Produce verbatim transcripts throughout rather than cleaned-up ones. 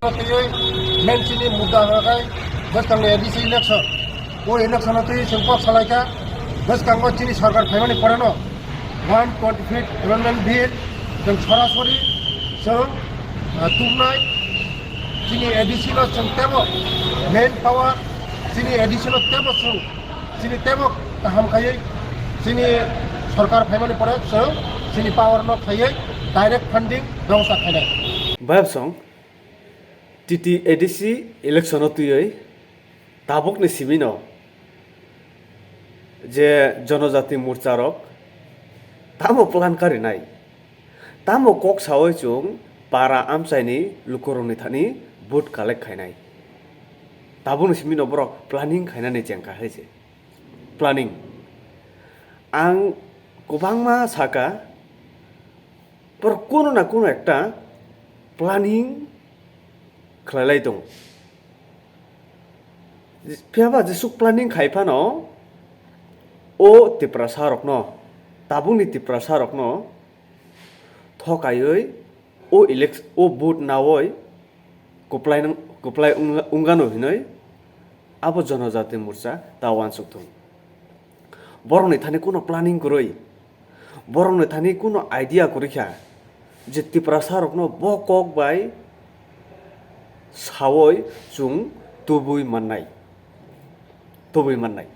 Twiwi main chini mudda hwnkha khe bwskangni A D C election. O election o twi chwng kok salaikha bwskango chini sarkar phaimani poreno one twenty fifth amendment bill chwng sorasori chwng, ah, tubnai. Chini A D C no chwng tebo main power, chini A D C no tebo chwng chini tebo kaham khaiwi chini sarkar phaimani pore chwng chini power no khaiwi direct funding bebosta khainai. Bayapsong T T A D C election o twiwi tabukni simino je Jonojati Morcha rok tamo plan karinai, tamo kok sawi chwng para amchaini lukurokni thani vote collect khainai, tabukni simino borok planning khainani chengkha hai se planning. Ang kwbangma saka, por kuno na kuno ekta planning khlailai tongo. Phiya ba jesuk planning khai phano o Tiprasa rokno, tabukni Tiprasa rokno thokaiwi o elect-, o vote nawi kwplai nang-, kwplai wng-, wngano hinwi abo Jonojati Morcha ta uansuk thung. Borokni thani kuno planning kwrwi, borokni thani kuno idea kwrwi kha je Tiprasa rokno bo kok bai sawi chwng tubui mannai, tubui mannai.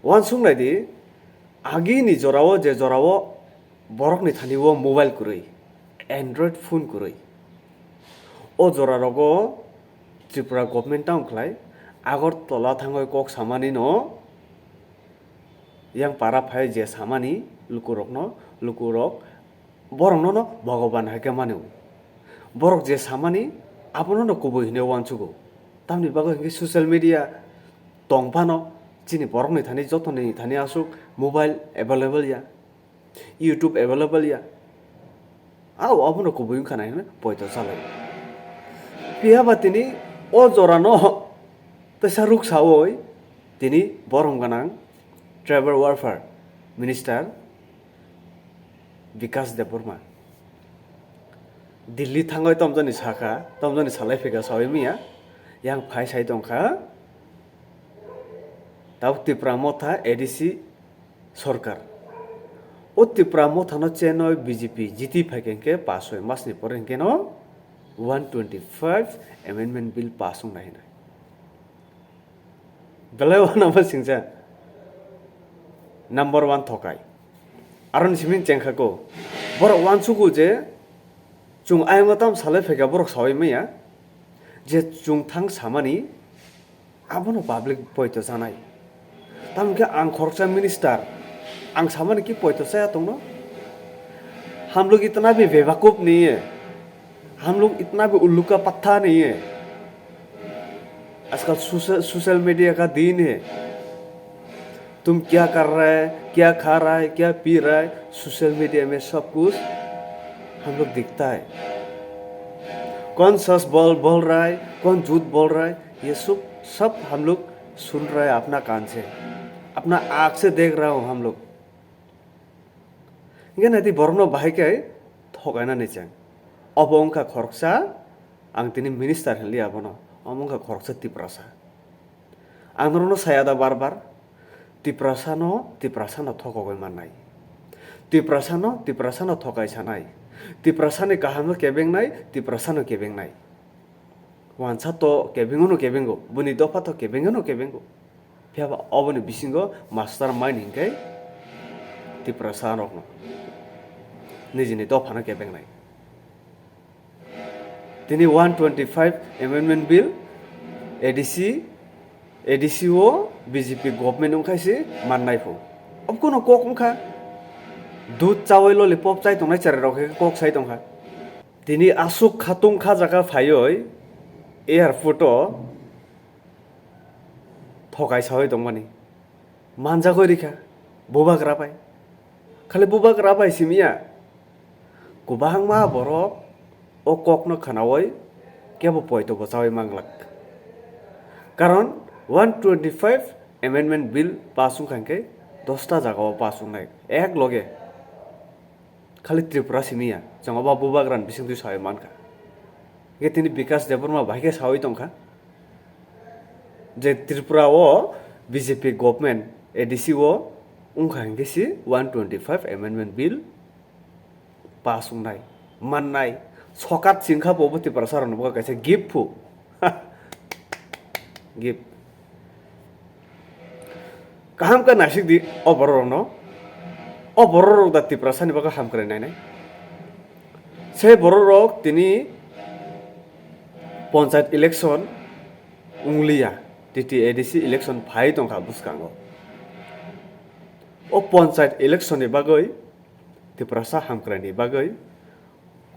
Uansuk nai di, agini jorao je jorao borokni thani o mobile kwrwi, Android phone kwrwi. O jora rogo Tripura government tamo khlai Agartala thangwi kok samani no, yang para phai je samani lukurokno, lukurok borokno no Bhagaban hai khe mano. Borok je samani abono no kubui hinwi uansugo. Tamni bagwi hinkhe social media tong phano chini borokni thani jotoni thani aswk mobile available ya. YouTube available ya. Ao abono kubui wngkha nai hwnwi poito chalai. Phiya ba tini o jorano teisa ruksawi tini borom gwnang tribal welfare minister Bikash Debbarma Delhi thangwi tomjani sakha, tomjani salai phika sawi manya, yang phai sai tongkha. Tabuk Tipra Motha A D C sorkar. O Tipra Mothano chenwi B J P jiti phaikha hinkhe pash soi masni pore hinkhe no one twenty five amendment bill pass wngnai hinwi. Belai wanama singcha number one thokai. Aroni simi chengkha ko. Borok uansugo je chwng ayang tam salai phaikha borok sawi manya je chwng thang samani abono public poito chanai. Tamokhe ang khoroksa minister, ang samani ki poito chaya tongno? Hum log itna bhi bevakuf nahi hai. Hum log itna bhi ullu ka pattha nahi hai. Ajkal social, social media ka din hai. Tum kya kar raha hai, kya kha raha hai, kya pi raha hai, social media mein sab kuch hum log dikhta hai. Kaun sach bol, bol raha hai, kaun jhoot bol raha hai, ye sab, sab hum log sun raha hai apna kaan se, apna aankh se dekh raha hu hum log. Hinkhe naidi borokno bahai khe thokaina ni cheng. Obo wngkha khoroksa, ang tini minister hinliya abono, omo wngkha khoroksa Tiprasa. Ang norokno saya da bar bar, Tiprasano, Tiprasano thokogwi mannai. Tiprasano, Tiprasano thokai sanai. Tiprasani kahamno kebengnai, Tiprasano kebengnai. Wansa to kebengno kebengo, bini dopha to kebengno kebengo. Phiya ba oboni bisingo master mind hinkhe Tiprasa rokno nijini dophano kebengnai. Tini one twenty five amendment bill A D C, A D C o B J P government wngkha se mannai pho. Obo kono kok wngkha. Dudh chawi lollipop chai tongnai cherai rok khe kok sai tongkha. Tini aswk khatung kha jaga phaiwi airport o thokai sawi tongmani manjagwi rikha bubagra bai. Khali bubagra bai simiya, kwbangma borok o kokno khwnawi kebo poito bo chawi manglak. Karon one twenty five amendment bill pass wngkha hinkhe dosta jagao pass wngnai ek loge. Khali Tripura simi ya, chwng obo bubagrani bisingtwi sawi mankha. Hingke tini Bikash Debbarma bahai khe sawi tongkha je Tripura o B J P government A D C o wngkha hingke si one twenty five amendment bill pass wngnai, mannai, sokat chingkha bo Tiprasa rokno bo kaisa gift phu. Gift. Kaham khe naisik di o borok rokno. O borok rok da Tiprasa ni bagwi hamkrai nainai. Se borok rok tini panchayat election wngliya, T T A D C election phai tongkha bwskango. O panchayat election ni bagwi Tiprasa hamkrai ni bagwi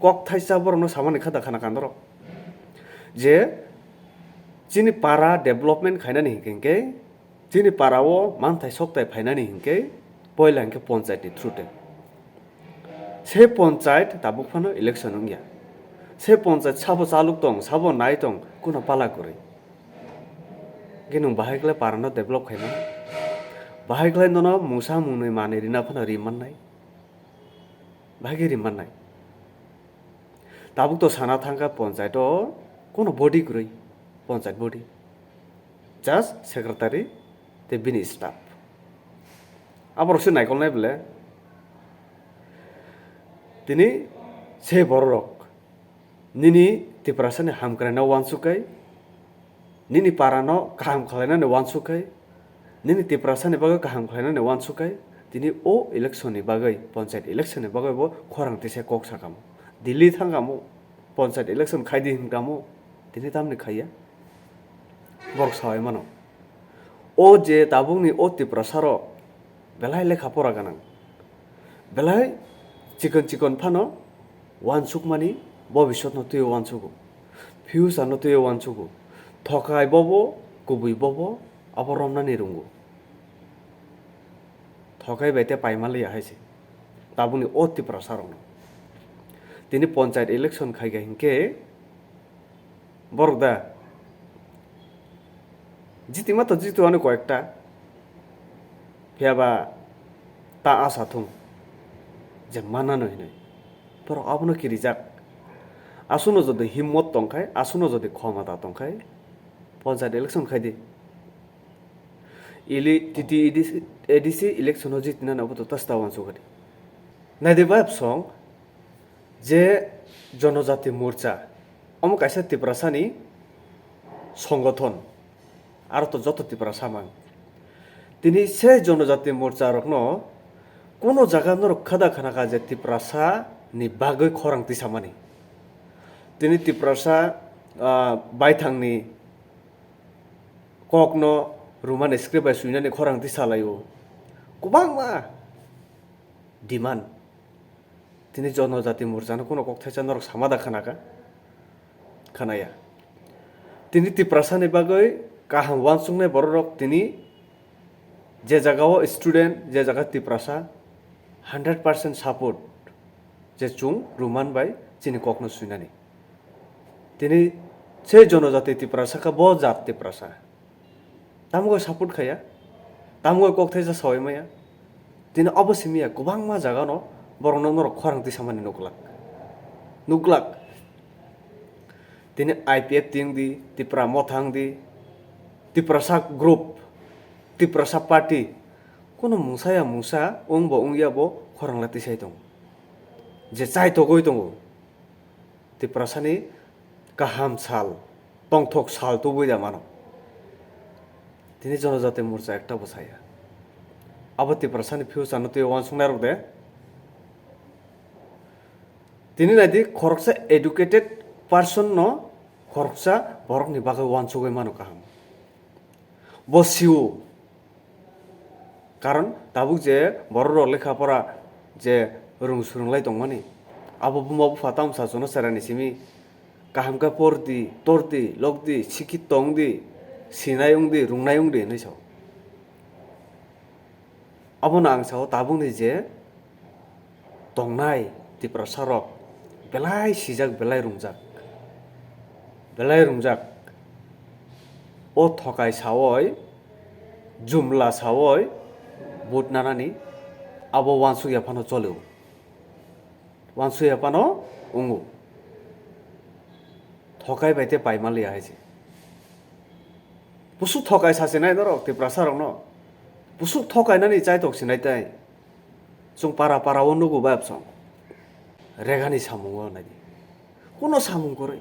kok thaisa borokno samani kha da khana kandorok je chini para development khainani hinkhe chini para o manthai sokthai phainani hinkhe poila hinkhe panchayat ni through te. Se panchayat tabuk phano election wngya. Se panchayat sabo chaluk tong, sabo nai tong, kuno pala kwrwi. Hingke nwng bahai khlai para no develop khaimano. Bahai khlai nono mungsa mungnwi manwi rina phano ri mannai. Bahai khe ri mannai. Tabuk to sana thangkha panchayat o kuno body kwrwi, panchayat body. Just secretary tei bini staff. Aborok se naikolnai bele. Tini se borok nini Tiprasani hamkraino wansuk kai, nini parano kaham khlainani wansuk kai, nini Tiprasani bagwi kaham khlainani wansuk kai, tini o election ni bagwi, panchayat election ni bagwi bo khorang tisa kok sakamo. Delhi thangkamo, panchayat election khaidi hinkamo, tini tamni khaiya. Borok sawi mano. O je tabukni o Tiprasarok belai lekha pora gwnang. Belai chikon chikon phano wansukmani bobiswtno twiwi wansugo. Future no twiwi wansugo. Thokai bobo, kubui bobo, abo romnani rwngo. Thokai bai tei paima liya hai se. Tabukni o Tiprasarokno. Tini panchayat election khaikha hinkhe, borok da jitima to jito ano koyekta, phiya ba ta asa thung je manano hinwi borok abono kirijak. Aswkno jodi himmot tongkhai, aswkno jodi khomata tongkhai, panchayat election khaidi. Ili T T A D C, A D C election o jitinani abo to ta sita wansukha di. Naidi bai bwsong, je Jonojati Morcha, omo kaisa Tiprasani songothon, aro to joto Tiprasa mang. Tini se Jonojati Morcha rokno kuno jaga norok khada khana kha je Tiprasa ni bagwi khorang tisamani. Tini Tiprasa, ah, baithangni kokno Roman script bai swinani khorang tisa laio. Kwbangma demand. Tini Jonojati Morchano kuno kok thaisa norok sama da khanaka? Khanaya. Tini Tiprasani bagwi kaham wansuknai bororok tini je jagao student, je jaga Tiprasa, hundred percent support je chwng Roman bai chini kokno swinani. Tini se Jonojati Tiprasa kha bo jat Tiprasa. Tamo khe support khaiya, tamo khe kok thaisa sawai maya. Tini obo simi ya kwbangma jaga no borok no norok khorang tisamani nuklak. Nuklak. Tini I P F T wng di, Tipra Motha wng di, Tiprasa group, Tiprasa party, kuno mungsa ya mungsa wng bo wng ya bo khorang la tisai tongo. Je chai togoi tongo. Tiprasani kaham sal, tongthok sal tubui da mano. Tini Jonojati Morcha ekta bo saya. Abo Tiprasani future no twi wansuknai rok de. Tini naidi khoroksa educated person no khoroksa borokni bagwi wansugwi mano kaham. Bo siwo. Karon tabuk je borok rok lekha pora je rung swrwng lai tongmani, abo buma bupha tamo sa chwngno cheraini simi kaham khe por di, tor di, lok di, sikhi tong di, sinai wng di, rungnai wng di hinwi sao. Abono ang sao tabukni je tongnai Tiprasa rok belai sijak, belai rungjak, belai rungjak. O thokai saoi, jumla saoi vote nanani abo wansuk ya phano choli o. Wansuk ya phano wngo. Thokai bai tei pai manliya hai se. Busuk thokai sa sinai norok Tiprasa rokno. Busuk thokainani chaitok sinai tai. Chwng para para o nugo bai absong. Regani samungo nai di. Kuno samung kwrwi.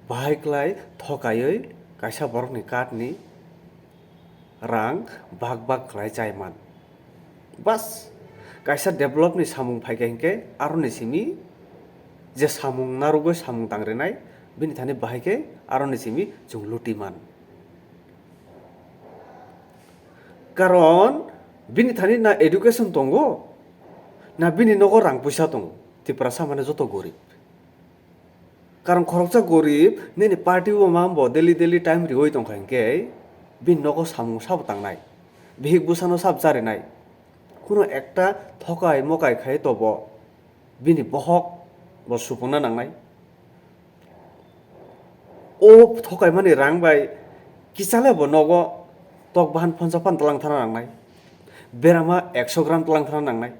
Bahai klai thokaiwi kaisa borokni katni rang bak bak khlai chai man. Bas, kaisa developni samung phaikha hinkhe aroni simi je samung narwgwi samung tangrinai, bini thani bahai khe aroni simi chwng luti man. Karon bini thani na education tongo, na bini nogo rang puisa tongo. Tiprasa mane joto gorib. Karon khoroksa gorib nini party o mambo daily daily time riwi tongkha hinkhe bini nogo samung sabo tangnai, bihik bwsano sabo charinai. Kuno ekta thokai mokai khai tobo bini bohok bo supungna nangnai. O thokaimani rang bai kichale bo nogo tok bahan poncha phan tlang thana nangnai, berama ekso gram tlang thana nangnai,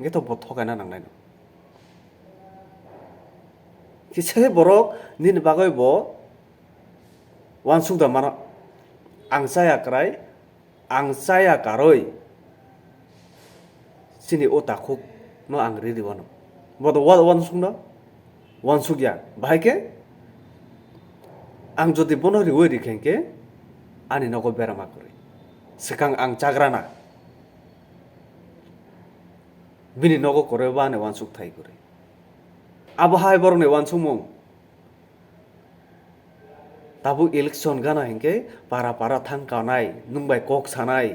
hinkhe to bo thokaina nangnai no. Kisa khe borok nini bagwi bo uansuk da mano, ang chaya kwrai, ang chaya karwi chini o takhuk no ang riri wano. Bo to wa-, uansuk no, uansuk ya. Bahai khe ang jodi bono riwi rikha hinkhe ani nogo berama kwrwi. Swkang ang chagrana. Bini nogo kwrwi ba ani uansuk thai kwrwi. Abo hai borokni uansukmung. Tabuk election gana hinkhe para para thang kanai, nwng bai kok sanai,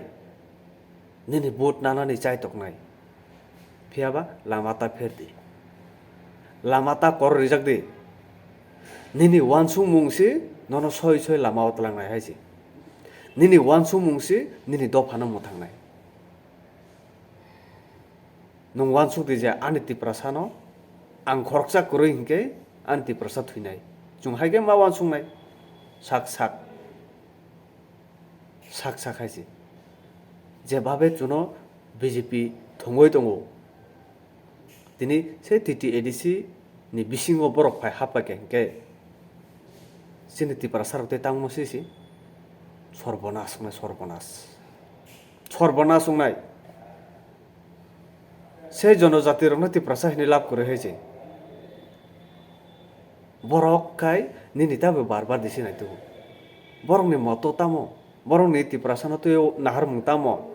nini vote nanani chai toknai. Phiyaba lama ta pher di. Lama ta kor rijak di. Nini uansukmung si nono soi soi lama o tlangnai hai se. Nini uansukmung si nini dophano mwthangnai. Nwng uansuk di je ani Tiprasano ang khoroksa kwrwi hinkhe ani Tiprasa thwinai. Chwng hai khe ma uansuknai sak sak, sak sak hai se. Jebabe chwngno B J P thwngwi tongo. Tini se T T A D C ni bisingo borok phai hapbai kha hinkhe chini Tiprasa rok tei tangmo sisi sorbonas wngnai, sorbonas. Sorbonas wngnai. Se jonojati rokno Tiprasa hinwi lab kwrwi hai se. Borok khai nini tabuk bar bar disi nai tubu. Borokni moto tamo? Borokni Tiprasano twiwi naharmung tamo?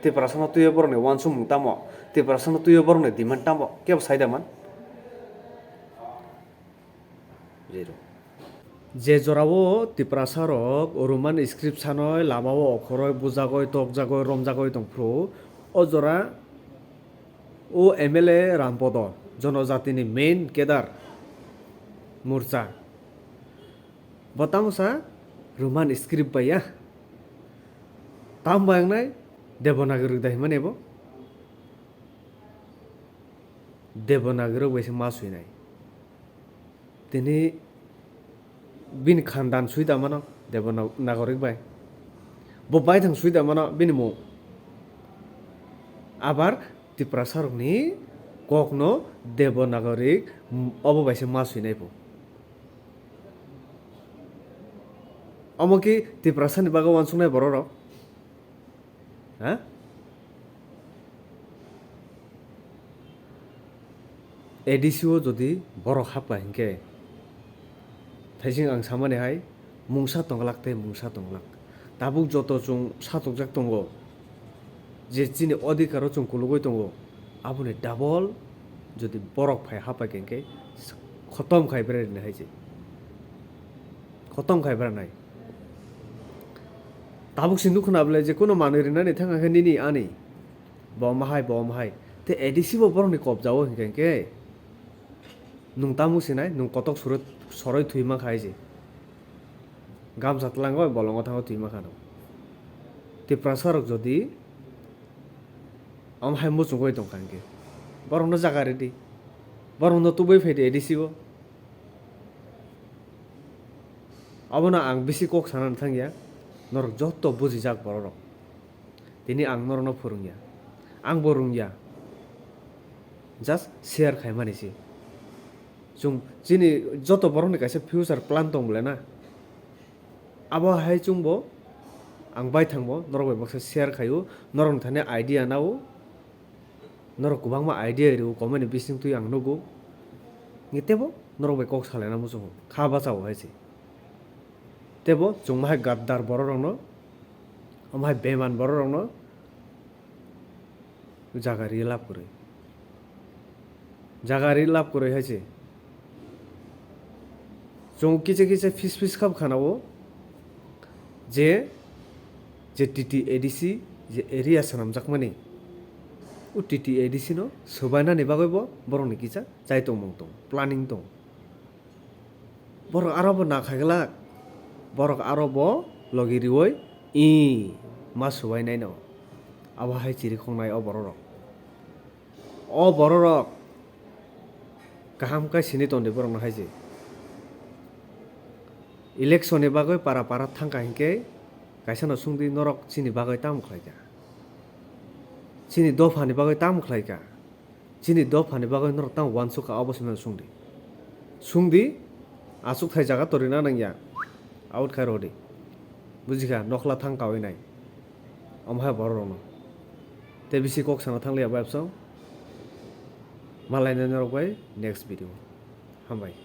Tiprasano twiwi borokni uansukmung tamo? Tiprasano twiwi borokni demand tamo? Kebo sai da man? Zero. Je jorao Tiprasa rok Roman script sanoi, lamao okhoroi, bujagoi, tokjagoi, romjagoi tongphuru, o jora o M L A Rampodo, jonojatini main kedar morcha. Bo tamo sa Roman script bai ya. Tamo bai wngnai Devanagari da hinmani bo. Devanagari bai se ma swinai. Tini bini khandan swi da mano Devanagari bai. Bo baithang swi da mano bini mung. Abar Tiprasa rokni kokno Devanagari obo bai se ma swinai bo. Omo ki Tiprasani bagwi uansuknai borok rok? Ha? A D C o jodi borok hapkha hinkhe, thaising ang samani hai, mungsa tonglak tei mungsa tonglak. Tabuk joto chwng satokjak tongo, je chini odhikaro chwng kulugwi tongo, aboni double jodi borok phai hapkha hinkhe, khotom khai bera rinai hai se. Khotom khai bera nai. Tabuk se nukho na bwle je kuno manwi rinani thang khe nini ani. Bo omo hai, bo omo hai. Tei A D C bo borokni kobjao hinkhe hinkhe. Nwng tamo sinai, nwng kotok surut soroi thwi mankha hai se. Gamsa twlango bolongo thango thwi mankha no. Tiprasa rok jodi omo hai muchungwi tongkha hinkhe. Borokno jaga ridi. Borokno tubui phaidi A D C o. Abono ang bisi kok sana thangya, norok joto bujijak bororok. Tini ang norokno phwrwngya, angbo rwngya, just share khaimani se. Chwng chini joto borokni kaisa future plan tong bole na. Abo hai chwngbo ang baithangbo norok bai baksa share khaio, norokni thani idea nao, norok kwbangma idea rio, comment ni bisingtwi ang nugo. Nge tebo norok bai kok salaina muchungo, kha bachao hai se. Tebo chwngma hai gaddar borok rokno, omo hai beman borok rokno jaga ri lab kwrwi. Jaga ri lab kwrwi hai se. Chwng kisa kisa fis fis kha bwkhanao je, je T T A D C je area swnamjakmani, o T T A D C no swbainani bagwi bo borokni kisa chaitongmung tong, planning tong. Borok aro bo na khai glak, borok aro bo logi riwi i ma swbainaino. Abo hai chirikhoknai o bororok. O bororok kaham khe sini tongdi borokno hai se. Election ni bagwi para para thangkha hinkhe kaisano sungdi norok chini bagwi tamo khlaikha? Chini dophani bagwi tamo khlaikha? Chini dophani bagwi norok tamo uansukha abo se mano sungdi. Sungdi, achukthai jaga torina nangya. Out khai rodi. Bujikha, nokhla thang kawi nai. Omo hai borok rokno. Tei bisi kok sana thangliya bai absong. Malai nai norok bai next video. Hambai.